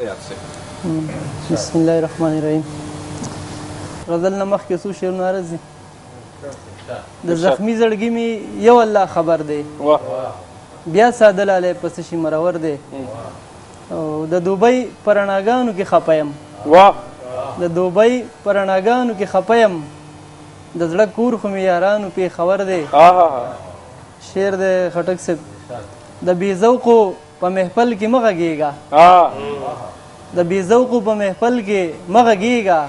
بسم الله الرحمن الرحیم. غزل نه مخکې څو شعرونه عرض دي. د زخمی زړګي می یو الله خبر دی، بیا ساده لالی په څه شي مرور دی. او د دوبۍ په رڼاګانو کې خپه یم، د دوبۍ په رڼاګانو کې خپه یم، د زړه کور خو مې یارانو پېښور دی. شعر دی خټک صاحب. د بې ذوقو په محفل کې مه غږېږه، د بې ذوقو په محفل کې مه غږېږه،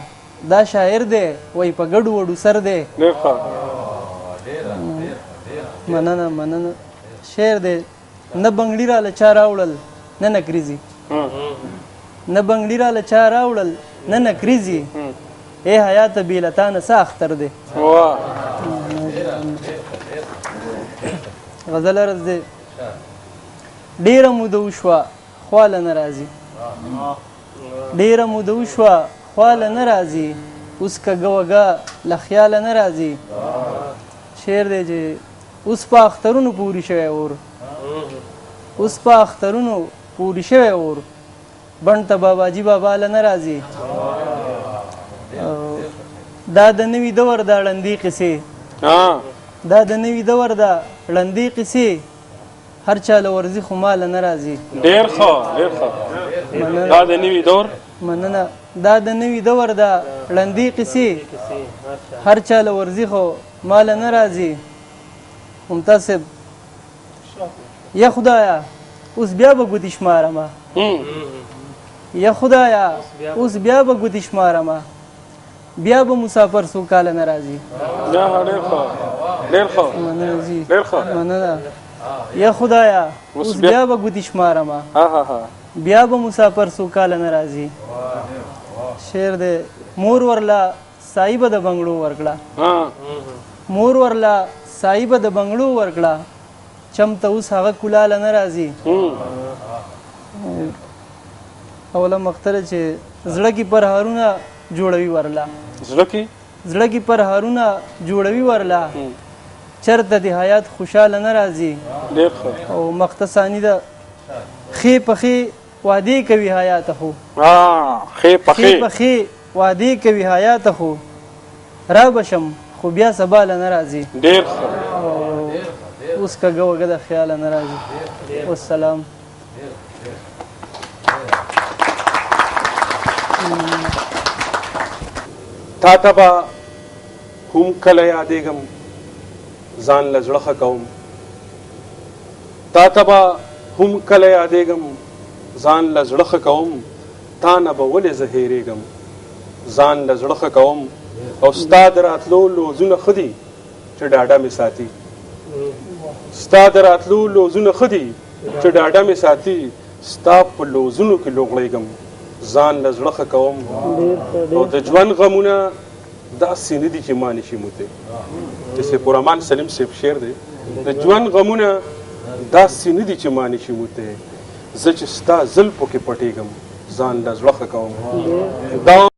دا شاعر دی وایي په ګډو وډو سر دی. مننه مننه. شعر دی. نه بنګړي راله چا راوړل نه نکریزي، نه بنګړي راله چا راوړل نه نکریزي، ای حیاته بې له تا نه څه اختر دی. غزل عرض دی. ډېره موده وشوه خواله نه راځي، ډېره موده وشوه خواله نه راځي، اوس کږه وږه له خیاله نه راځي. شعر دی چې اوس په اخترونو پورې شوی اور، اوس په اخترونو پورې شوی اور، بڼ ته باباجي بابا له نه راځي. دا د نوي دور د ړندې قصې، دا د نوي دور د ړندې قصې، هر چا له ورځي خو ماله نه راځي. ډېر ښه، ډېر ښه. دا د نوي دور. مننه. دا د نوي دور د ړندې قصې، هر چا له ورځي خو ماله نه راځي. ممتاز صاحب، یا خدایا اوس بیا به ګوتې شمارمه، یا خدایا اوس بیا به ګوتې شمارمه، بیا به مسافر څو کاله نه راځي. ډېر ښه، ډېر ښه، ډېر ښه. مننه. یا خدایا اوس بیا به ګوتې شمارمه، بیا به مسافر څو کاله نه راځي. شعر دی. مور ورله صاحبه د بنګړو ورکړه، مور ورله صاحبه د بنګړو ورکړه، چم ته اوس هغه کلاله نه راځي. اوله مختره چې زړه کې پرهارونه جوړوي ورله، زړه کې، زړه کې پرهارونه جوړوي ورله، چرته د حیات خوشاله نه راځي. ډېر ښه. او مختصانی ده. ښې پخې وعدې کوي حیات خو، ښې پخې، ښې پخې وعدې کوي حیات خو، را به شم خو بیا سبا له نه راځي. ډېر ښه. اوس کږه وږه د خیاله نه راځي. والسلام. تا ته به هم کله یادېږم، ځان له زړه ښه کوم. تا ته به هم کله یادېږم، ځان له زړه ښه کوم، تا نه به ولې زه هېرېږم، ځان له زړه ښه کوم. او ستا د راتلو لوزونه ښه دي چې ډاډه مې ساتي، ستا د راتلو لوزونه ښه دي چې ډاډه مې ساتي، ستا په لوزونو کې لوغړېږم، ځان له زړه ښه کوم. او د ژوند غمونه داسې نه دي چې ما نشي موتی. د سیف الرحمن سلیم صاحب شعر دی. د ژوند غمونه داسې نه دي چې ما نشي موتی، زه چې ستا زلفو کې پټېږم، ځان له زړه ښه کوم. دا